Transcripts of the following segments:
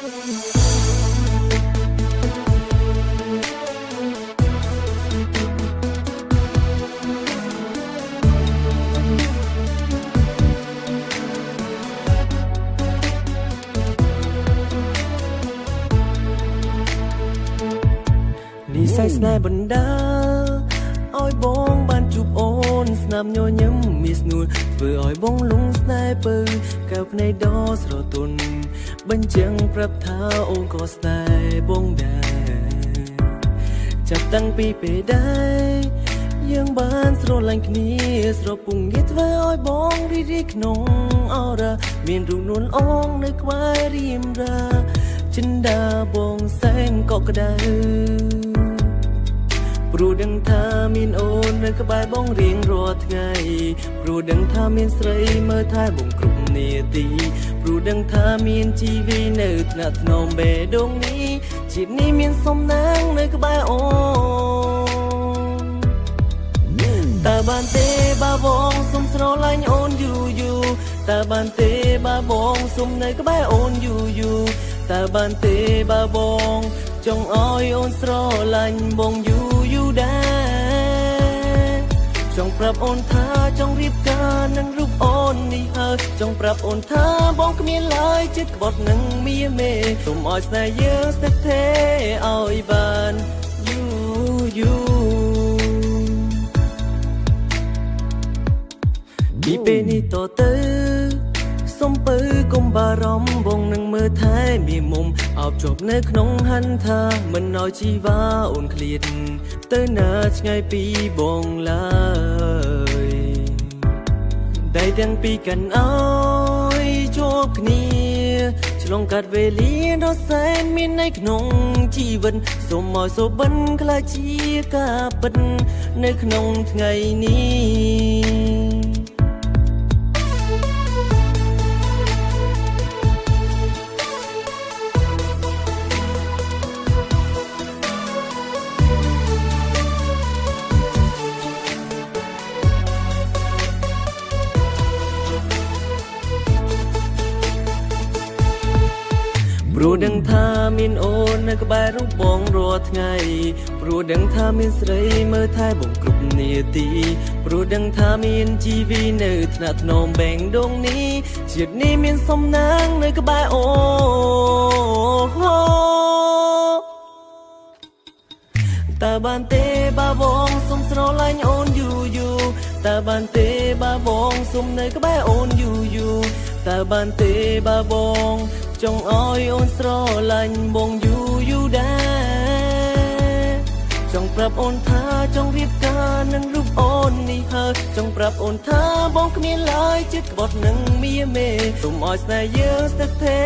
និស័យស្នេហ៍បណ្ដាឲ្យបងបានជួបអូនស្នាមញញឹមមានស្នួលធ្វើឲ្យបងលងស្នេហ៍ពៅកែវភ្នែកដ៏ស្រទន់បញ្ជាំងប្រាប់ថាអូនក៏ស្នេហ៍បងដែរចាប់តាំងពីពេលដែរយើងបានស្រឡាញ់គ្នាស្រពុងងារធ្វើឲ្យបងរីករាយក្នុងអរ៉ាមានរូបនួនអងនៅក្បែររៀមរាចិន្តាបងសែនកក់ក្ដៅព្រោះដឹងថាមានអូននៅក្បែរបងរៀងរាល់ថ្ងៃព្រោះដឹងថាមានស្រីមើលថែបងគ្រប់នាទីព្រោះដឹងថាមានជីវិតនៅថ្នាក់ថ្នមបេះដូងនេះជាតិនេះមានសំណាងនៅក្បែរអូនតើបានទេបើបងសុំស្រឡាញ់អូនយូរយូរតើបានទេបើបងសុំនៅក្បែរអូនយូរយូរតើបានទេបើបងចង់ឲ្យអូនស្រឡាញ់បងយូរយូរដែរចង់ប្រាប់អូនថាចង់រៀបការនឹងរូបអូននេះហើយចង់ប្រាប់អូនថាបងគ្មានឡើយចិត្តក្បត់នឹងមាមេសូមឲ្យស្នេហ៍យើងស្ថិតថេរឲ្យបានយូរយូរពីពេលនេះតទៅសុំពើកុំបារម្ភបងនឹងមើលថែមានមុំអោបជាប់នៅក្នុងហន្តាមិនឲ្យជីវ៉ាអូនឃ្លាតទៅណាឆ្ងាយពីបងឡើយដៃទាំងពីរកាន់ឲ្យជាប់គ្នាឆ្លងកាត់វេលាដ៏សែនមានន័យក្នុងជីវិតសូមឲ្យសុបិនក្លាយជាការពិតនៅក្នុងថ្ងៃនេះព្រោះដឹងថាមានអូននៅក្បែររូបបងរាល់ថ្ងៃព្រោះដឹងថាមានស្រីមើលថែបងគ្រប់នាទីព្រោះដឹងថាមានជីវិតនៅថ្នាក់ថ្នមបេងដូងនេះជាតិនេះមានសំណាងនៅក្បែរអូតើបានទេបើបងសុំស្រឡាញ់អូនយូរយូរតើបានទេបើបងសុំនៅក្បែរអូនយូរយូរតើបានទេបើបងចង់ឲ្យអូនស្រឡាញ់បងយូរយូរដែរចង់ប្រាប់អូនថាចង់រៀបការនឹងរូបអូននេះហើយចង់ប្រាប់អូនថាបងគ្មានឡើយចិត្តក្បត់នឹងមាមេសូមឲ្យស្នេហ៍យើងស្ថិតថេ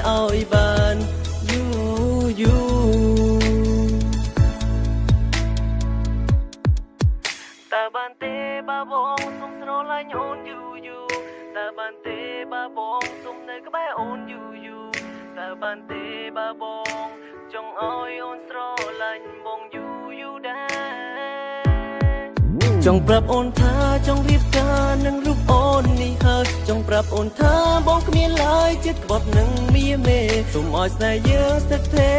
រឲ្យបានយូរយូរតើបានទេបើបងសុំស្រឡាញ់អូនយូរយូរតើបានទេបើបងសុំនៅក្បែរអូនយូរយូរតើបានទេបើបងចង់ឲ្យអូនស្រឡាញ់បងយូរយូរដែរចង់ប្រាប់អូនថាចង់រៀបការនឹងរូបអូននេះហើយចង់ប្រាប់អូនថាបងគ្មានឡើយចិត្តក្បត់នឹងមាមេសូមឲ្យស្នេហ៍យើងស្ថិតថេ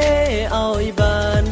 រឲ្យបាន